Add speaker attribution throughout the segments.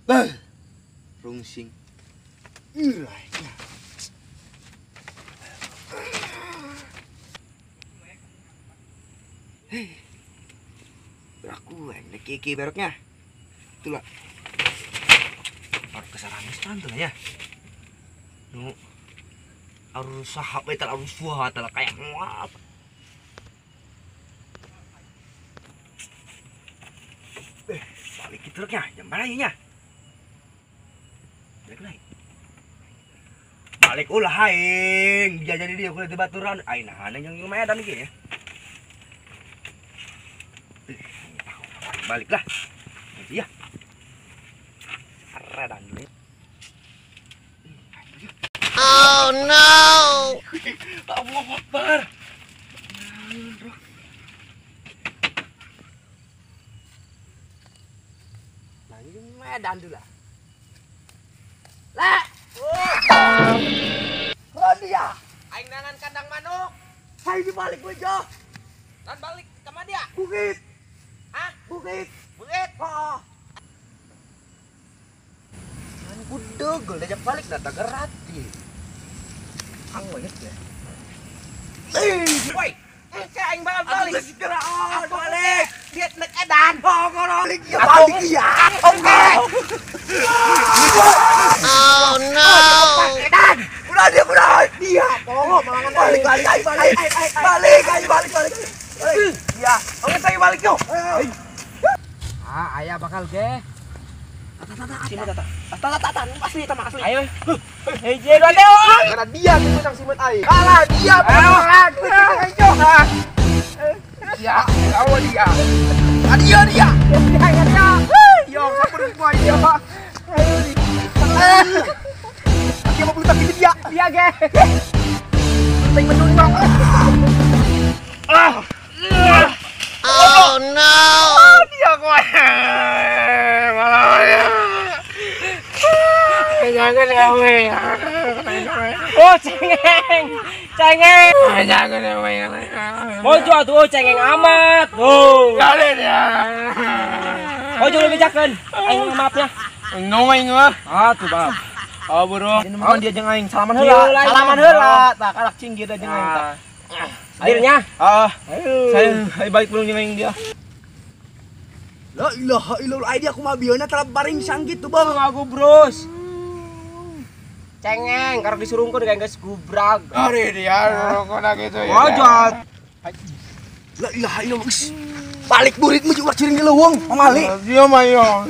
Speaker 1: Bah. Rungsing. Hei. Beraku aing kiki beroknya. Itulah. Harus kesaranistan tuh ya. Nu harus sahab eta harus suah eta kayak nguap. Balik ke truknya, jam berapa nya? Balik lagi. Balik ulah aing, dia jadi dia kulit di baturan. Aing nahan yang Medan iki ya. Baliklah. Iya. Redan dulu.
Speaker 2: Oh no.
Speaker 1: Allahu Akbar. Nah, ini Medan dulu lah. Lah. Rodia.
Speaker 3: Aing nangan kandang manuk.
Speaker 1: Hai dibalik bejo.
Speaker 3: Dan balik ke mana dia?
Speaker 1: Bukit.
Speaker 3: Hah?
Speaker 1: Bukit.
Speaker 3: Bukit.
Speaker 1: Oh. Kan kudegel diajak balik data gerati. Angin ya.
Speaker 3: Woi, kayak aing bakal balik.
Speaker 1: Segera balik.
Speaker 3: Dia nek edan.
Speaker 1: Oh, balik ya balik ya. Oke.
Speaker 2: Oh no.
Speaker 3: Edan.
Speaker 1: Udah dia udah. Dia. Oh, malangan balik balik balik. Balik ayo balik balik. Iya. Oke, saya balik yuk.
Speaker 3: Ah, ayah bakal ge.
Speaker 1: Simet tata. Tata tata asli tama asli.
Speaker 3: Ayo. Hiji dua teu.
Speaker 1: Karena dia tuh sang simet aing. Kalah dia bohongan. Ayo. Ya, awal dia. Dia dia.
Speaker 3: Dia dia.
Speaker 1: Yo, sampun gua dia, Pak. Ayo di. Dia mau beli tapi dia.
Speaker 3: Dia ge.
Speaker 1: Penting mendung, Bang. Ah.
Speaker 2: Oh no.
Speaker 1: Dia gua. Malah.
Speaker 3: Jangan kamu. Oh cengeng, cengeng.
Speaker 1: Jangan kamu.
Speaker 3: Mojo tuh cengeng amat. Oh.
Speaker 1: Kali dia.
Speaker 3: Mojo lebih jaken. Aing maafnya.
Speaker 1: Nong aing mah.
Speaker 3: Ah tuh bang.
Speaker 1: Oh bro. Oh dia jeung aing salaman heula. Salaman heula. Tah kalak cinggir jeung aing tah.
Speaker 3: Dirnya.
Speaker 1: Ah. Saya ayo balik belum jeung aing dia. La ilaha illallah ai dia kumaha bieuna tara baring sanggit tuh bang.
Speaker 3: Aku bros. Cengeng, karena disurungkeun kayak geus gubrag.
Speaker 1: Ari dia rokona gitu ya.
Speaker 3: Wajat.
Speaker 1: La ilaha illallah. Balik burit menuju ulah ciring di leuweung, pamali.
Speaker 4: Dia mah yo.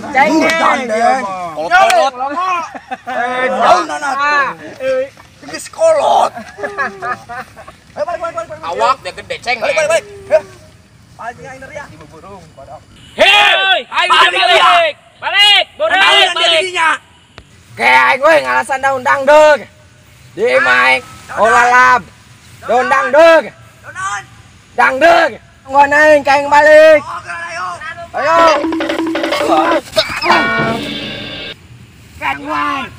Speaker 3: Cengeng.
Speaker 1: Kolot. Eh, daun anak. Geus kolot. Ayo balik balik balik.
Speaker 3: Awak dia gede cengeng.
Speaker 1: Balik balik balik. Balik aing ya. Burung kodok.
Speaker 3: Hei, ayo balik. Balik, balik, balik. Kayak aing we ngalasan daun dangdeg. Di mic, olalab. Daun dangdeg. Dangdeg. Ngon aing kaing balik. Ayo. Kawan.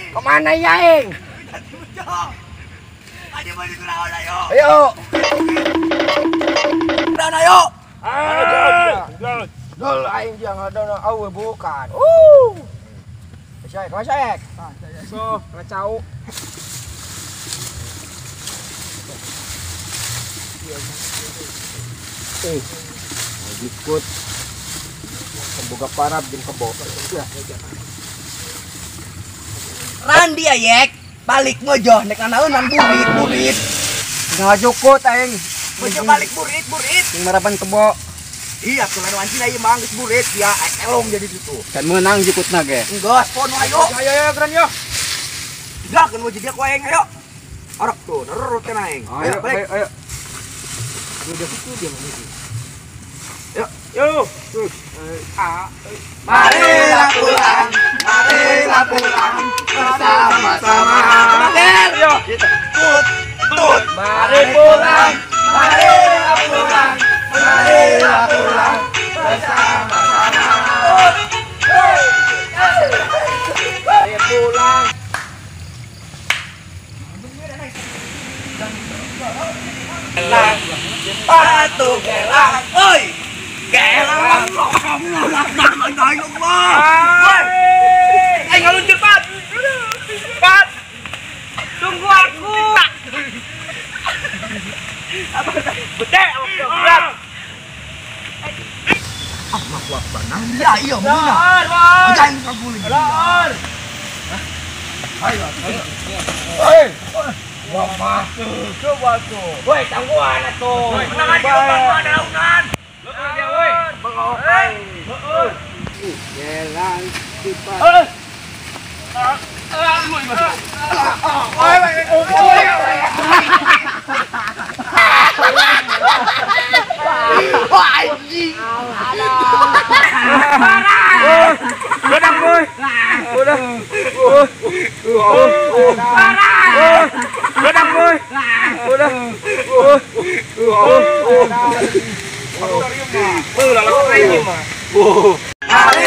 Speaker 3: Kemana ya aing? Ayo.
Speaker 1: Ayo.
Speaker 3: Dol aing jangan ada awe bukan. Saya, saya. So, ngacau.
Speaker 4: Ikut. Semboga parab jeung kebo.
Speaker 1: Randi ayek, balik mojo nek nanaonan burit burit.
Speaker 3: Ngajukut aing.
Speaker 1: Mojo balik burit burit.
Speaker 3: Jeung marapan kebo.
Speaker 1: Iya, tuh wancina ieu mah geus burit dia elong jadi situ.
Speaker 4: Kan meunang jukutna ge.
Speaker 1: Enggeus, pon ayo.
Speaker 3: Ayo ayo keren yo.
Speaker 1: Dah kan mojo dia ku aing ayo. Orok tuh, nerut kan aing.
Speaker 4: Ayo
Speaker 1: balik.
Speaker 4: Ayo.
Speaker 1: Udah situ dia mah ini. Yo,
Speaker 3: yo.
Speaker 1: Marilah pulang, marilah pulang bersama-sama.
Speaker 3: Yo.
Speaker 1: Kita tut tut.
Speaker 3: Mari pulang,
Speaker 1: marilah pulang. Marilah pulang bersama-sama.
Speaker 3: Mari pulang.
Speaker 1: Gelang, patu gelang, oi, gelang. Ah, mah kuat banang dia iya meunang. Aja aing kaguling. Ayo. Hei. Wah, mah. Coba tuh.
Speaker 3: Woi, tangguhan atuh.
Speaker 1: Menangan di lubang mah daunan.
Speaker 3: Leueur dia woi.
Speaker 1: Bengok.
Speaker 3: Leueur.
Speaker 4: Jalan sifat.
Speaker 1: Wah, anjing.
Speaker 3: Udah, boy. Udah. Udah, boy. Udah. Udah.